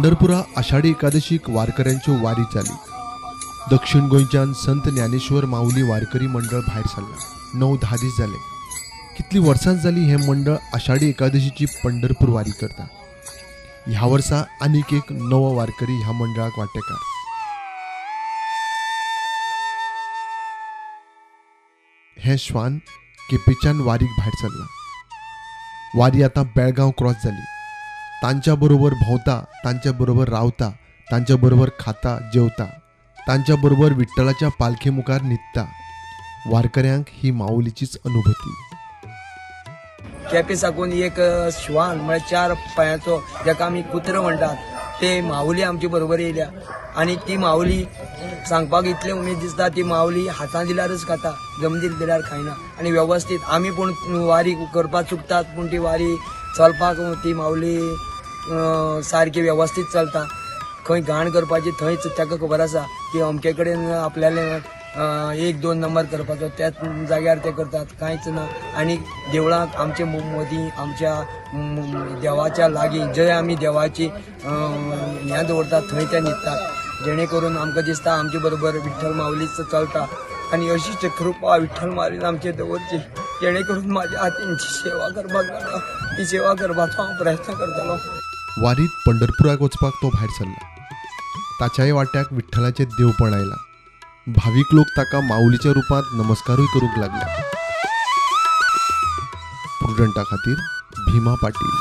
पंढरपुरा आषाढी एकादशीक वारकऱ्यांच्यो वारी जाली. दक्षिण गोंयच्यान संत ज्ञानेश्वर माऊली वारकरी मंडळ भायर सरलां. 9-10 दीस जाले. कितलीं वर्सां जाली हें मंडळ आषाढी एकादशीची पंढरपूर वारी करता. ह्या वर्सा आनीक एक नवो वारकरी ह्या मंडळाक वांटेकार. हें श्वान केपेच्यान वारीक भायर सरलां. वारी आतां बेळगांव क्रॉस जाली. तांच्या बरोबर भोंवता, तांच्या बरोबर रावता, तांच्या बरोबर खाता जेवता, तांच्या बरोबर विठ्ठलाच्या पालखे मुखार न्हिदता. वारकऱ्यांक ही माऊलीचीच अनुभूती. केपें साकून एक श्वान म्हळ्यार 4 पांयांचो जाका आमी कुत्रो म्हणटात ते माऊली आमचे बरोबर येयल्या आनी ती माऊली सांगपाक इतले उमेद दिसता. ती माऊली हातान दिल्यारच खाता, जमनीर दिल्यार खायना आनी वेवस्थीत. आमी पूण वारी करपाक चुकतात, पूण ती वारी चलपाक ती माऊली सारकी वेवस्थीत चलता. खंय घाण करपाची थंयच ताका खबर आसा की अमके कडेन आपल्याले 1-2 नंबर करपाचो, त्याच जाग्यार ते करतात, कांयच ना. आनी देवळांत आमचे मदीं आमच्या देवाच्या लागीं जंय आमी देवाची हें दवरतात थंय ते न्हिदतात, जेणे करून आमकां दिसता आमचे बरोबर विठ्ठल माऊलीच चलता. आनी अशीच कृपा विठ्ठल माऊलीन आमचेर दवरची, जेणे करून म्हाज्या हातींची सेवा करपाक जाता, ती सेवा करपाचो हांव प्रयत्न करतलो. वारीत पंढरपुराक वचपाक तो भायर सरला. ताच्याय वाट्याक विठ्ठलाचें देवपण आयलां. भावीक लोक ताका माऊलीच्या रुपांत नमस्कारूय करूंक लागले. प्रुडंटा खातीर भीमा पाटील.